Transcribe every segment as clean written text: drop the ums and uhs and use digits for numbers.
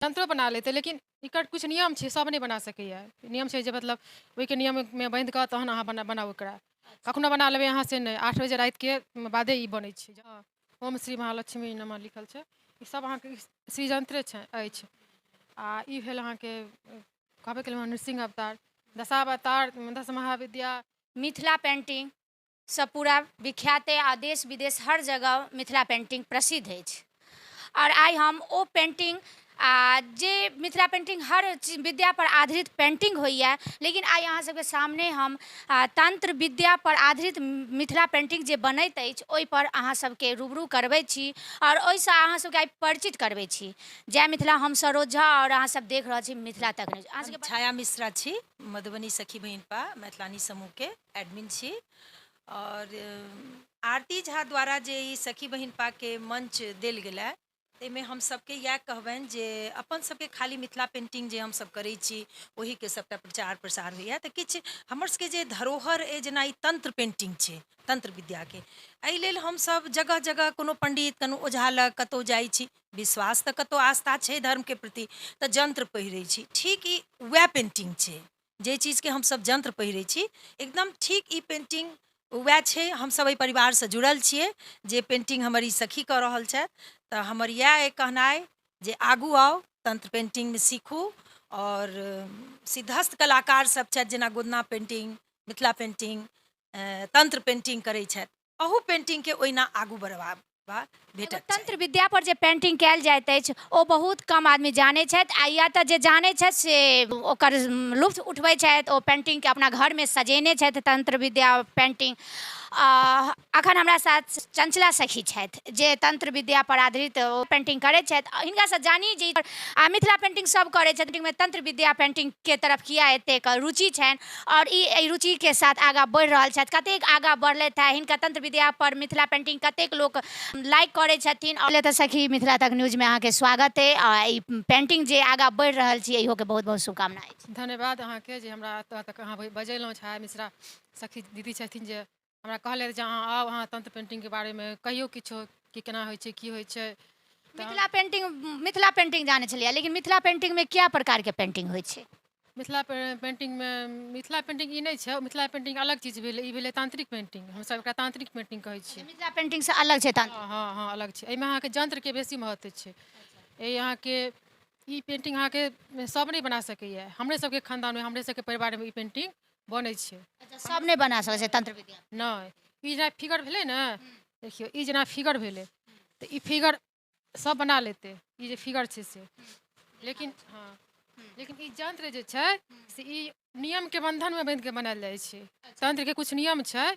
यंत्रो बना लेतै, लेकिन एकर किछु नियम छै, सब नहि बना सकैए। नियम छै जे मतलब ओहिके नियममे बान्हि कऽ तहन अहाँ बनाउ एकरा। कखनो बना लेबै अहाँ से नहि, 8 बजे रातिके बादे ई बनै छै। ओम श्री महालक्ष्मी नमः लिखल छै। ई सब अहाँके श्री यंत्रे छै अछि। आ ई भेल अहाँके, कहबे केलहुँ, नृसिंह अवतार, दशावतार, दश महाविद्या। मिथिला पेंटिंग सँ पूरा विख्यात अइ आ देश विदेश हर जगह मिथिला पेंटिंग प्रसिद्ध अछि। आओर आइ हम ओ पेंटिंग आ जे मिथिला पेंटिंग हर चीज विद्यापर आधारित पेंटिंग होइए, लेकिन आइ अहाँ सबके सामने हम तन्त्र विद्यापर आधारित मिथिला पेंटिंग जे बनैत अछि, ओहिपर अहाँ सबके रूबरू करबै छी आओर ओहिसँ अहाँ सबके आइ परिचित करबै छी। जय मिथिला। हम सरोज झा आओर अहाँ सब देख रहल छी मिथिला तक न्यूज। अहाँ सबके छाया मिश्रा छी, मधुबनी सखी बहिनपा मैथिलानी समूहके एडमिन छी आओर आरती झा द्वारा जे ई सखी बहिनपाके मंच देल गेलै, ताहिमे हम सबके इएह कहबनि जे अपन सबके खाली मिथिला पेन्टिंग जे हमसब करै छी, ओहिके सबटा प्रचार प्रसार होइए, तऽ किछु हमर सबके जे धरोहर अइ, जेना ई तन्त्र पेन्टिंग छै, तन्त्र विद्याके, एहि लेल हमसब जगह जगह कोनो पण्डित, कोनो ओझा लग कतहु जाइ छी, विश्वास तऽ कतहु आस्था छै धर्मके प्रति, तऽ यन्त्र पहिरै छी। ठीक ई वएह पेन्टिंग छै, जाहि चीजके हमसब यन्त्र पहिरै छी, एकदम ठीक ई पेन्टिंग वएह छै। हमसब एहि परिवारसँ जुड़ल छियै जे पेन्टिंग हमर ई सखी कऽ रहल छथि। तऽ हमर इएह अइ कहनाइ जे आगू आउ, तन्त्र पेन्टिंगमे सीखू आओर सिद्धस्त कलाकार सब छथि, जेना गोदना पेन्टिंग, मिथिला पेन्टिंग, तन्त्र पेन्टिंग करै छथि, अहू पेन्टिंगके ओहिना आगू बढ़बा भेटत। तंत्र विद्या पर जे पेंटिंग कयल जाइत अछि, ओ बहुत कम आदमी जानै छथि आ या तऽ जे जानै छथि से ओकर लुत्फ उठबै छथि, ओ पेंटिंगके अपना घरमे सजेने छथि तंत्र विद्या पेंटिंग। अखन हमरा साथ चंचला सखी छथि, जे तंत्र विद्या पर आधारित ओ पेंटिंग करै छथि। हिनकासँ जानी जे आ मिथिला पेंटिंग सब करै छथि, तंत्र विद्या पेंटिंगके तरफ किया एतेक रुचि छनि आओर ई एहि रुचिके साथ आगाँ बढ़ि रहल छथि, कतेक आगाँ बढ़लथि हेँ, हिनका तंत्र विद्यापर मिथिला पेन्टिंग कतेक लोक लाइक करै छथिन। पहिले तऽ सखी, मिथिला तक न्यूजमे अहाँके स्वागत अइ आ ई पेन्टिंग जे आगाँ बढ़ि रहल छी, इहोके बहुत बहुत शुभकामना अछि। धन्यवाद अहाँके जे हमरा एतऽ तक अहाँ बजेलहुँ। छाया मिश्रा सखी दीदी छथिन जे हमरा कहलथि जे अहाँ आउ, अहाँ तंत्र पेन्टिंगके बारेमे कहियौ किछो कि केना होइ छै, की होइ छै। मिथिला पेंटिंग, मिथिला पेंटिंग जानै छलियै, लेकिन मिथिला पेंटिंगमे कए प्रकारके पेंटिंग होइ छै? मिथिला पेंटिंगमे, मिथिला पेंटिंग ई नहि छै, मिथिला पेंटिंग अलग चीज भेलै। ई भेलै तांत्रिक पेंटिंग। हमसब एकरा तांत्रिक पेंटिंग कहै छियै। मिथिला पेंटिंगसँ अलग छै तांत्रिक? हँ, अलग छै। एहिमे अहाँके यंत्रके बेसी महत्व छै। एहि अहाँके ई पेंटिंग अहाँके सब नहि बना सकैए। हमरे सबके खानदानमे, हमरे सबके परिवारमे ई पेंटिंग बनै छै। अच्छा, सब नहि बना सकै छै तंत्र विद्या? नहि। ई जेना फिगर भेलै ने, देखियौ, ई जेना फिगर भेलै तऽ ई फिगर सब बना लेतै, ई जे फिगर छै से, लेकिन हँ, लेकिन ई यंत्र जे छै से ई नियमके बन्धनमे बान्हिके बनायल जाइ छै। तंत्रके किछु नियम छै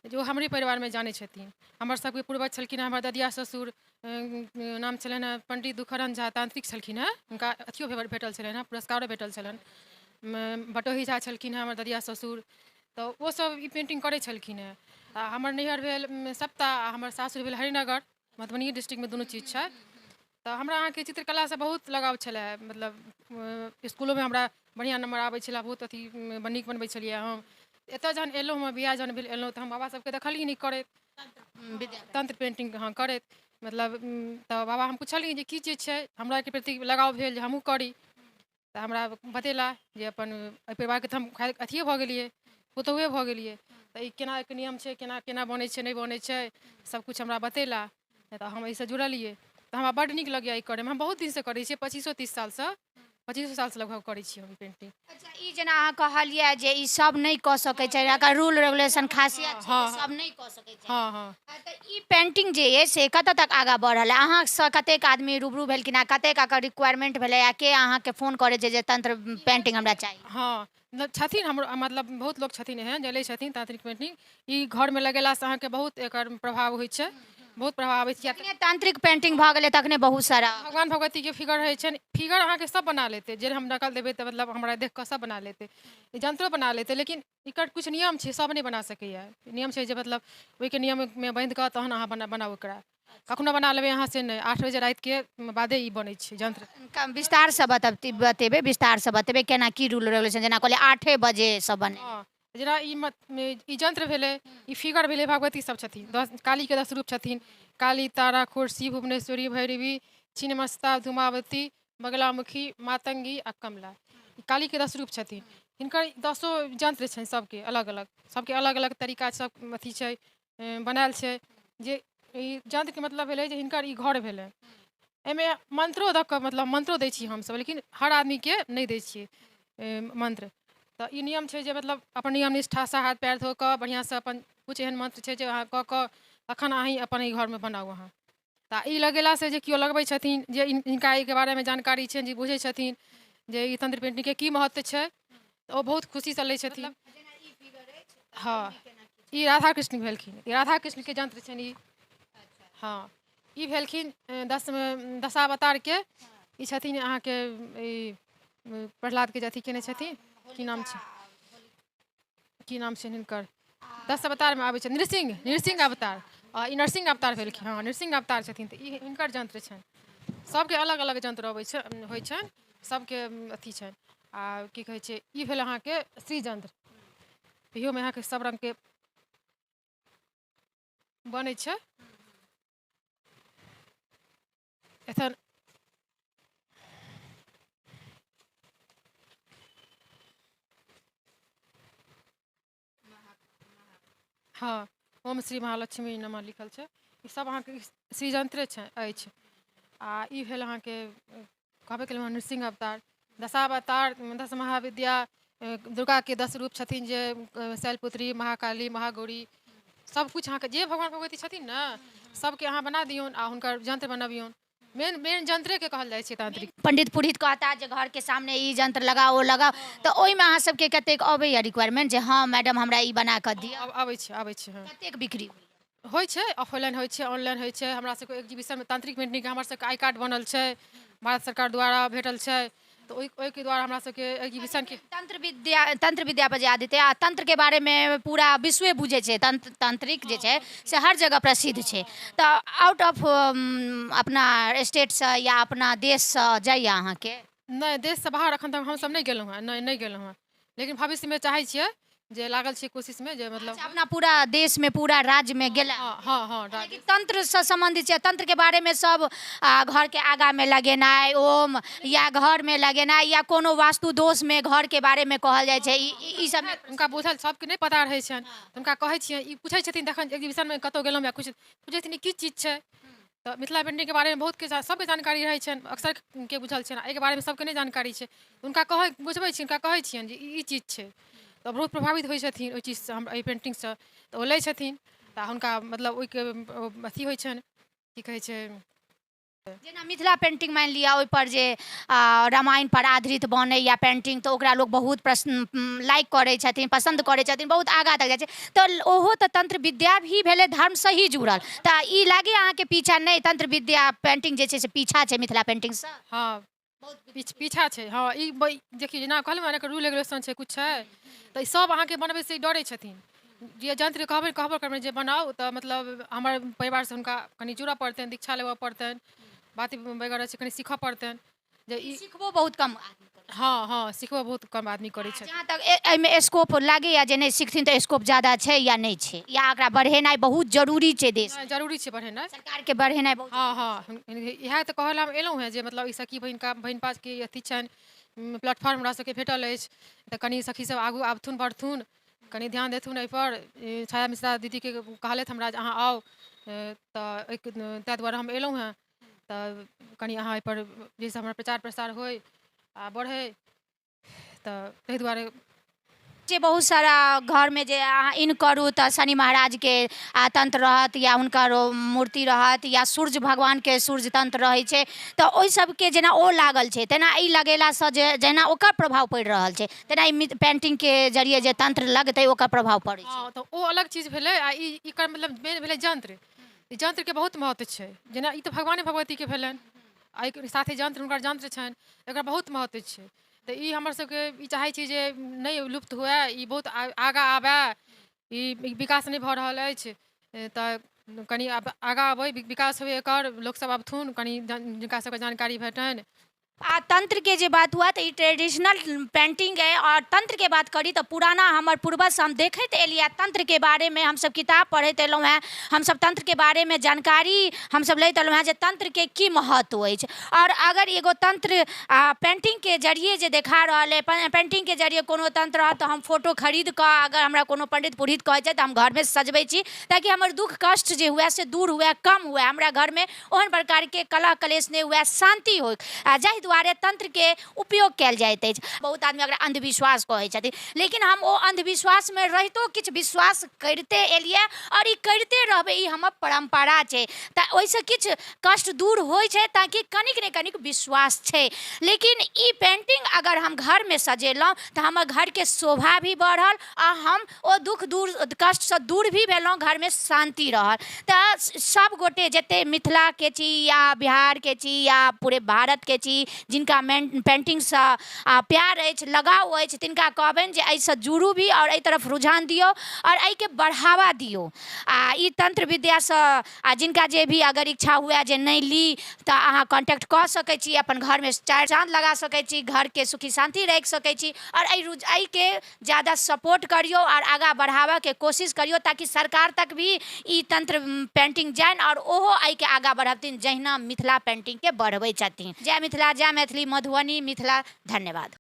जे ओ हमरे परिवारमे जानै छथिन। हमर सबके पूर्वज छलखिन हँ, हमर ददिया ससुर नाम छलनि हँ पण्डित दुखहरण झा, तांत्रिक छलखिन हँ। हुनका अथियो भेटल छलनि हँ, पुरस्कारो भेटल छलनि। बटोही झा छलखिन हँ हमर ददिया ससुर, तऽ ओसब ई पेन्टिंग करै छलखिन हँ। आ हमर नैहर भेल सप्ता आ हमर सासुर भेल हरिनगर, मधुबनी डिस्ट्रिक्टमे दुनू चीज छै। तऽ हमरा अहाँके चित्रकलासँ बहुत लगाव छलै। मतलब इसकुलोमे हमरा बढ़िआँ नम्बर आबै छलै, बहुत अथी नीक बनबै छलियै हम। एतऽ जहन एलहुँ, हमर बियाह जहन भेल, एलहुँ तऽ हम बाबा सबके देखलियनि ई करैत, तंत्र पेन्टिंग, हँ, करैत। मतलब तऽ बाबा, हम पुछलियनि जे की चीज छै? हमरा एहिके प्रति लगाव भेल जे हमहूँ करी। तऽ हमरा बतेला जे अपन एहि परिवारके तऽ हम अथिए भऽ गेलियै, पुतोहुए भऽ गेलियै, तऽ ई केना एहिके नियम छै, केना केना बनै छै, नहि बनै छै, सबकिछु हमरा बतेला। तऽ हम एहिसँ जुड़लियै तऽ हमरा बड्ड नीक लगैए ई करैमे। हम बहुत दिनसँ करै छियै, 25-30 सालसँ, 25 सालसँ लगभग करै छियै हम पेन्टिंग। अच्छा, ई जेना अहाँ कहलियै जे ई सब नहि कऽ सकै छै, एकर रूल रेगुलेशन खासियत छै, सब नहि कऽ सकै छै। हँ। तऽ ई पेंटिंग जे अइ से कतऽ तक आगाँ बढ़ल? अहाँसँ कतेक आदमी रूबरू भेलखिन आ कतेक एकर रिक्वायरमेंट भेलै आ के अहाँके फोन करै छै जे तंत्र पेंटिंग हमरा चाही? हँ, मतलब छथिन हमर, मतलब बहुत लोक छथिन एहन जे लै छथिन तांत्रिक पेंटिंग। ई घरमे लगेलासँ अहाँके बहुत एकर प्रभाव होइ छै, बहुत प्रभाव आबै छै। जखने तांत्रिक पेंटिंग भऽ गेलै तखने बहुत सारा भगवान भगवतीके फिगर रहै छनि। फिगर अहाँके सब बना लेतै, जे हम नकल देबै तऽ मतलब हमरा देख कऽ सब बना लेतै, यंत्रो बना लेतै, लेकिन एकर किछु नियम छै, सब नहि बना सकैए। नियम छै जे मतलब ओहिके नियममे बान्हि कऽ तहन अहाँ बनाउ एकरा। कखनो बना लेबै अहाँ से नहि, 8 बजे रातिके बादे ई बनै छै यंत्र। विस्तारसँ बतेबै, विस्तारसँ बतेबै, केना की रूल रेगुलेशन, जेना कहलियै 8 बजेसँ बने। हँ, जेना ई यंत्र भेलै, ई फिगर भेलै, भगवती सब छथिन, 10, कालीके 10 रूप छथिन: काली, तारा, खोरसी, भुवनेश्वरी, भैरवी, छिन्नमस्ता, धूमावती, बगलामुखी, मातङ्गी आ कमला। ई कालीके 10 रूप छथिन। हिनकर 10 यंत्र छनि सबके अलग अलग, सबके अलग अलग तरीका सब अथी छै, बनायल छै। जे ई यंत्रके मतलब भेलै जे हिनकर ई घर भेलै। एहिमे मंत्रो दऽ कऽ, मतलब मंत्रो दै छी हमसब, लेकिन हर आदमीके नहि दै छियै मंत्र। तऽ ई नियम छै जे मतलब अपन नियम निष्ठासँ हाथ पैर धो कऽ बढ़िआँसँ अपन किछु एहन मंत्र छै जे अहाँ कऽ कऽ तखन अहीँ अपन ई घरमे बनाउ अहाँ। तऽ ई लगेलासँ जे केओ लगबै छथिन, जे हिनका एहिके बारेमे जानकारी छनि, जे बुझै छथिन जे ई तंत्र पेंटिंगके की महत्व छै, तऽ ओ बहुत खुशीसँ लै छथिन। हँ, ई राधा कृष्ण भेलखिन, ई राधा कृष्णके यंत्र छनि ई। हँ, ई भेलखिन दशावतारके। ई छथिन अहाँके ई प्रहलादके जे अथी केने छथिन, की नाम छै, की नाम छै हिनकर, 10 अवतारमे आबै छै नृसिंह, नृसिंह अवतार। आ ई नरसिंह अवतार भेलखिन। हँ, नृसिंह अवतार छथिन। तऽ ई हिनकर यंत्र छनि। सबके अलग अलग यंत्र अबै छै, होइ छनि सबके अथी छनि। आ की कहै छै, ई भेल अहाँके श्री यंत्र। इहोमे अहाँके सब रङ्गके बनै छै। एखन हँ, ओम श्री महालक्ष्मी नमः लिखल छै। ई सब अहाँके श्रीयंत्रे छै अछि। आ ई भेल अहाँके कहबे केलहुँ नृसिंह अवतार, दशावतार, 10 महाविद्या, दुर्गाके 10 रूप छथिन, जे शैलपुत्री, महाकाली, महागौरी, सब किछु अहाँके जे भगवान भगवती छथिन ने, सबके अहाँ बना दियौन आ हुनकर यंत्र बनबियौन। मेन मेन यंत्रेके कहल जाइ छै तांत्रिक। पंडित पुरोहित कहता जे घरके सामने ई यंत्र लगाओ, ओ लगाओ, तऽ ओहिमे अहाँ सबके कतेक अबैया रिक्वायरमेंट जे हँ मैडम हमरा ई बना कऽ दिअ? अबै छै, अबै छै। हँ, कतेक बिक्री होइ छै? ऑफलाइन होइ छै, ऑनलाइन होइ छै। हमरा सबके एग्जीबिशनमे तांत्रिक पेंटिंगके हमर सबके I card बनल छै, भारत सरकार द्वारा भेटल छै। तऽ ओहिके द्वारा हमरा सबके एग्जीबिशनके तंत्र विद्या पर जे आदित्य आ तंत्रके बारेमे पूरा विश्वे बुझै छै। तांत्रिक जे छै से हर जगह प्रसिद्ध छै। तऽ आउट ऑफ अपना स्टेटसँ या अपना देशसँ जाइए अहाँके? नहि, देशसँ बाहर एखन तक हमसब नहि गेलहुँ हँ, नहि, नहि गेलहुँ हँ। लेकिन भविष्यमे चाहै छियै जे लागल छियै कोशिशमे जे मतलब अपना पूरा देशमे, पूरा राज्यमे गेला। हँ हँ हँ। लेकिन तंत्रसँ सम्बन्धित छै, तंत्रके बारेमे सब घरके आगाँमे लगेनाइ ओम, या घरमे लगेनाइ, या कोनो वास्तु दोषमे घरके बारेमे कहल जाइ छै, ई सब हुनका बुझल सबके नहि पता रहै छनि। हुनका कहै छियै, ई पूछै छथिन। तखन एग्जीबिशनमे कतहु गेलहुँ या किछु पूछै छथिन की चीज छै, तऽ मिथिला पेंटिंगके बारेमे बहुत किछु सबके जानकारी रहै छनि, अक्सरके बुझल छनि। एहिके बारेमे सबके नहि जानकारी छै। हुनका कहै बुझबै छी, हुनका कहै छियनि जे ई चीज छै, तऽ बहुत प्रभावित होइ छथिन ओहि चीजसँ, हम एहि पेंटिंगसँ। तऽ ओ लै छथिन, तऽ हुनका मतलब ओहिके अथी होइ छनि, की कहै छै, जेना मिथिला पेंटिंग मानि लिअ, ओहिपर जे रामायण पर आधारित बनैया पेंटिंग, तऽ ओकरा लोक बहुत प्रश्न लाइक करै छथिन, पसन्द करै छथिन, बहुत आगाँ तक जाइ छै। तऽ ओहो तऽ तंत्र विद्या भी भेलै, धर्मसँ ही जुड़ल। तऽ ई लागै अहाँके पीछा नहि, तंत्र विद्या पेंटिंग जे छै से पीछा छै मिथिला पेंटिंगसँ? हँ, पीछा छै। हँ, ई देखियौ, जेना कहलहुँ ने, रूल रेगुलेशन छै, किछु छै, तऽ ई सब अहाँके बनबै से डरै छथिन। जे यंत्र कहबै, कहबो करबै जे बनाउ, तऽ मतलब हमर परिवारसँ हुनका कनि जुड़ऽ पड़तनि, दीक्षा लेबऽ पड़तनि, बात वगैरह छै, कनि सीखऽ पड़तनि जे ई सिखबो बहुत कम आदमी। हँ हँ, सिखबो बहुत कम आदमी करै छथिन। जहाँ तक एहिमे स्कोप लागैया जे नहि सिखथिन तऽ स्कोप ज्यादा छै या नहि छै, या एकरा बढ़ेनाइ बहुत जरूरी छै देश? जरूरी छै बढ़ेनाइ, सरकारके बढ़ेनाइ बहुत। हँ हँ, इएह तऽ कहै लए हम एलहुँ हेँ जे मतलब ई सखी बहिनका बहिनपाके अथी छनि, प्लेटफॉर्म हमरा सबके भेटल अछि, तऽ कनि सखी सब आगू आबथुन, बढ़थुन, कनि ध्यान देथुन एहिपर। छाया मिश्रा दीदीके कहलथि हमरा जे अहाँ आउ, तऽ ओहि ताहि दुआरे हम एलहुँ हेँ। तऽ कनि अहाँ एहिपर जाहिसँ हमर प्रचार प्रसार होइ आ बढ़ै, तऽ ताहि दुआरे जे बहुत सारा घरमे जे अहाँ इन करू तऽ शनि महाराजके तंत्र रहत, या हुनकर मूर्ति रहत, या सूर्य भगवानके सूर्य तंत्र रहै छै, तऽ ओहि सबके जेना ओ लागल छै, तेना ई लगेलासँ जे जेना ओकर प्रभाव पड़ि रहल छै, तेना ई पेंटिंगके जरिए जे तंत्र लगतै ओकर प्रभाव पड़ै छै। हँ, तऽ ओ अलग चीज भेलै आ ई एकर मतलब मेन भेलै यंत्र। ई यंत्रके बहुत महत्व छै। जेना ई तऽ भगवाने भगवतीके भेलनि, आ एहिके साथे यंत्र हुनकर यंत्र छनि, एकर बहुत महत्व छै। तऽ ई हमर सबके ई चाहै छी जे नहि लुप्त हुए, ई बहुत आगाँ आबए। ई विकास नहि भऽ रहल अछि, तऽ कनि आगाँ अबै, विकास हुए एकर, लोकसब आबथुन, कनि जिनका सबके जानकारी भेटनि। आ तंत्रके जे बात हुए तऽ ई ट्रेडिशनल पेंटिंग अइ। आओर तंत्रके बात करी तऽ पुराना हमर पूर्वजसँ हम देखैत एलियै तंत्रके बारेमे, हमसब किताब पढ़ैत एलहुँ हेँ, हमसब तंत्रके बारेमे जानकारी हमसब लैत एलहुँ हेँ जे तंत्रके की महत्व अछि। आओर अगर एगो तंत्र पेंटिंगके जरिए जे देखा रहल अइ, पेंटिंगके जरिए कोनो तंत्र रहत तऽ हम फोटो खरीद कऽ अगर हमरा कोनो पंडित पुरोहित कहै छथि तऽ हम घरमे सजबै छी, ताकि हमर दुःख कष्ट जे हुए से दूर हुए, कम हुए, हमरा घरमे ओहन प्रकारके कलह कलेश नहि हुए, शान्ति हो। आ जाहि दुआरे तंत्रके उपयोग कयल जाइत अछि। बहुत आदमी अगर अंधविश्वास कहै छथिन, लेकिन हम ओ अंधविश्वासमे रहितो किछु विश्वास करिते एलियै आओर ई करिते रहबै, ई हमर परम्परा छै। तऽ ओहिसँ किछु कष्ट दूर होइ छै, ताकि कनिक ने कनिक विश्वास छै। लेकिन ई पेन्टिंग अगर हम घरमे सजेलहुँ तऽ हमर घरके शोभा भी बढ़ल आ हम ओ दुःख दूर कष्टसँ दूर भी भेलहुँ, घरमे शान्ति रहल। तऽ सब गोटे जते मिथिलाके छी या बिहारके छी या पूरे भारतके छी, जिनका पेन्टिंगसँ प्यार अछि, लगाव अछि, तिनका कहबनि जे एहिसँ जुड़ू भी आओर एहि तरफ रुझान दियौ आओर एहिके बढ़ावा दियौ। आ ई तंत्र विद्यासँ आ जिनका जे भी अगर इच्छा हुए जे नहि ली तऽ अहाँ कॉन्टैक्ट कऽ सकै छी, अपन घरमे चारि चाँद लगा सकै छी, घरके सुखी शान्ति राखि सकै छी। आओर एहिके ज़्यादा सपोर्ट करियौ आओर आगाँ बढ़ाबऽके कोशिश करियौ, ताकि सरकार तक भी ई तंत्र पेंटिंग जानि आओर ओहो एहिके आगाँ बढ़बथिन, जहिना मिथिला पेंटिंगके बढ़बै छथिन। जय मिथिला, जय मैथिली, मधुबनी मिथिला, धन्यवाद।